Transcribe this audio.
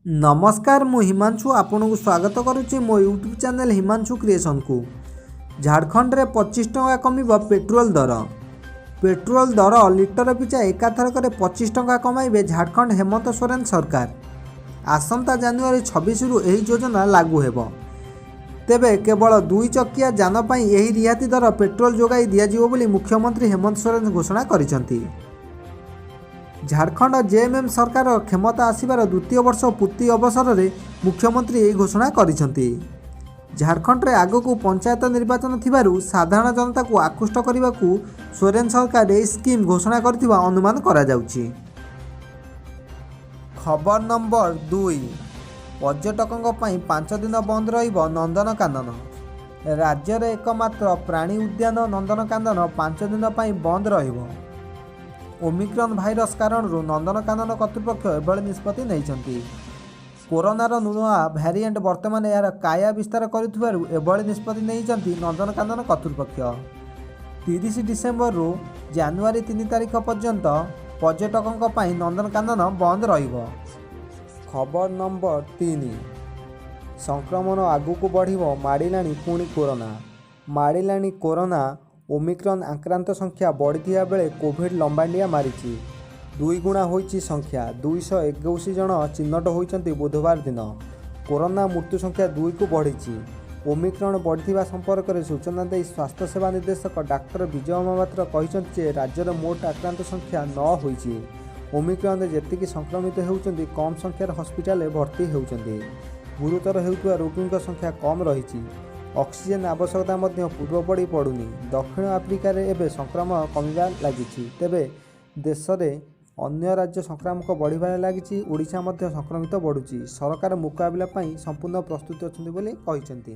ନମସ୍କାର, ମୁଁ ହିମାଂଶୁ, ଆପଣଙ୍କୁ ସ୍ୱାଗତ କରୁଛି ମୋ ୟୁଟ୍ୟୁବ୍ ଚ୍ୟାନେଲ୍ ହିମାଂଶୁ କ୍ରିଏସନ୍କୁ। ଝାଡ଼ଖଣ୍ଡରେ 25 ଟଙ୍କା କମିବ ପେଟ୍ରୋଲ ଦର। ପେଟ୍ରୋଲ ଦର ଲିଟର ପିଛା ଏକାଥରକରେ 25 ଟଙ୍କା କମାଇବେ ଝାଡ଼ଖଣ୍ଡ ହେମନ୍ତ ସୋରେନ ସରକାର। ଆସନ୍ତା ଜାନୁଆରୀ 26ରୁ ଏହି ଯୋଜନା ଲାଗୁ ହେବ। ତେବେ କେବଳ ଦୁଇ ଚକିଆ ଯାନ ପାଇଁ ଏହି ରିହାତି ଦର ପେଟ୍ରୋଲ ଯୋଗାଇ ଦିଆଯିବ ବୋଲି ମୁଖ୍ୟମନ୍ତ୍ରୀ ହେମନ୍ତ ସୋରେନ ଘୋଷଣା କରିଛନ୍ତି। ଝାଡ଼ଖଣ୍ଡ ଜେଏମ୍ଏମ୍ ସରକାର କ୍ଷମତା ଆସିବାର ଦ୍ୱିତୀୟ ବର୍ଷ ପୂର୍ତ୍ତି ଅବସରରେ ମୁଖ୍ୟମନ୍ତ୍ରୀ ଏହି ଘୋଷଣା କରିଛନ୍ତି। ଝାଡ଼ଖଣ୍ଡରେ ଆଗକୁ ପଞ୍ଚାୟତ ନିର୍ବାଚନ ଥିବାରୁ ସାଧାରଣ ଜନତାକୁ ଆକୃଷ୍ଟ କରିବାକୁ ସୋରେନ ସରକାର ଏହି ସ୍କିମ୍ ଘୋଷଣା କରିଥିବା ଅନୁମାନ କରାଯାଉଛି। ଖବର ନମ୍ବର 2। ପର୍ଯ୍ୟଟକଙ୍କ ପାଇଁ 5 ଦିନ ବନ୍ଦ ରହିବ ନନ୍ଦନକାନନ। ରାଜ୍ୟରେ ଏକମାତ୍ର ପ୍ରାଣୀ ଉଦ୍ୟାନ ନନ୍ଦନକାନନ 5 ଦିନ ପାଇଁ ବନ୍ଦ ରହିବ। ଓମିକ୍ରନ୍ ଭାଇରସ୍ କାରଣରୁ ନନ୍ଦନକାନନ କର୍ତ୍ତୃପକ୍ଷ ଏଭଳି ନିଷ୍ପତ୍ତି ନେଇଛନ୍ତି। କୋରୋନାର ନୂଆ ଭ୍ୟାରିଏଣ୍ଟ ବର୍ତ୍ତମାନ ଏହାର କାୟା ବିସ୍ତାର କରୁଥିବାରୁ ଏଭଳି ନିଷ୍ପତ୍ତି ନେଇଛନ୍ତି ନନ୍ଦନକାନନ କର୍ତ୍ତୃପକ୍ଷ। 30 ଡିସେମ୍ବରରୁ ଜାନୁଆରୀ 3 ତାରିଖ ପର୍ଯ୍ୟନ୍ତ ପର୍ଯ୍ୟଟକଙ୍କ ପାଇଁ ନନ୍ଦନକାନନ ବନ୍ଦ ରହିବ। ଖବର ନମ୍ବର 3। ସଂକ୍ରମଣ ଆଗକୁ ବଢ଼ିବ, ମାଡ଼ିଲାଣି ପୁଣି କୋରୋନା। ମାଡ଼ିଲାଣି କୋରୋନା। ଓମିକ୍ରନ୍ ଆକ୍ରାନ୍ତ ସଂଖ୍ୟା ବଢ଼ିଥିବା ବେଳେ କୋଭିଡ୍ ଲମ୍ବାଣ୍ଡିଆ ମାରିଛି। ଦୁଇଗୁଣା ହୋଇଛି ସଂଖ୍ୟା। 221 ଜଣ ଚିହ୍ନଟ ହୋଇଛନ୍ତି ବୁଧବାର ଦିନ। କୋରୋନା ମୃତ୍ୟୁ ସଂଖ୍ୟା ଦୁଇକୁ ବଢ଼ିଛି। ଓମିକ୍ରନ୍ ବଢ଼ିଥିବା ସମ୍ପର୍କରେ ସୂଚନା ଦେଇ ସ୍ୱାସ୍ଥ୍ୟସେବା ନିର୍ଦ୍ଦେଶକ ଡାକ୍ତର ବିଜୟ ମହାପାତ୍ର କହିଛନ୍ତି ଯେ ରାଜ୍ୟରେ ମୋଟ ଆକ୍ରାନ୍ତ ସଂଖ୍ୟା 9 ହୋଇଛି। ଓମିକ୍ରନ୍ରେ ଯେତିକି ସଂକ୍ରମିତ ହେଉଛନ୍ତି, କମ୍ ସଂଖ୍ୟାରେ ହସ୍ପିଟାଲରେ ଭର୍ତ୍ତି ହେଉଛନ୍ତି। ଗୁରୁତର ହେଉଥିବା ରୋଗୀଙ୍କ ସଂଖ୍ୟା କମ୍ ରହିଛି। ଅକ୍ସିଜେନ୍ ଆବଶ୍ୟକତା ମଧ୍ୟ ପୂର୍ବପରି ପଡ଼ୁନି। ଦକ୍ଷିଣ ଆଫ୍ରିକାରେ ଏବେ ସଂକ୍ରମଣ କମିବାରେ ଲାଗିଛି। ତେବେ ଦେଶରେ ଅନ୍ୟ ରାଜ୍ୟ ସଂକ୍ରାମକ ବଢ଼ିବାରେ ଲାଗିଛି। ଓଡ଼ିଶା ମଧ୍ୟ ସଂକ୍ରମିତ ବଢ଼ୁଛି। ସରକାର ମୁକାବିଲା ପାଇଁ ସମ୍ପୂର୍ଣ୍ଣ ପ୍ରସ୍ତୁତ ଅଛନ୍ତି ବୋଲି କହିଛନ୍ତି।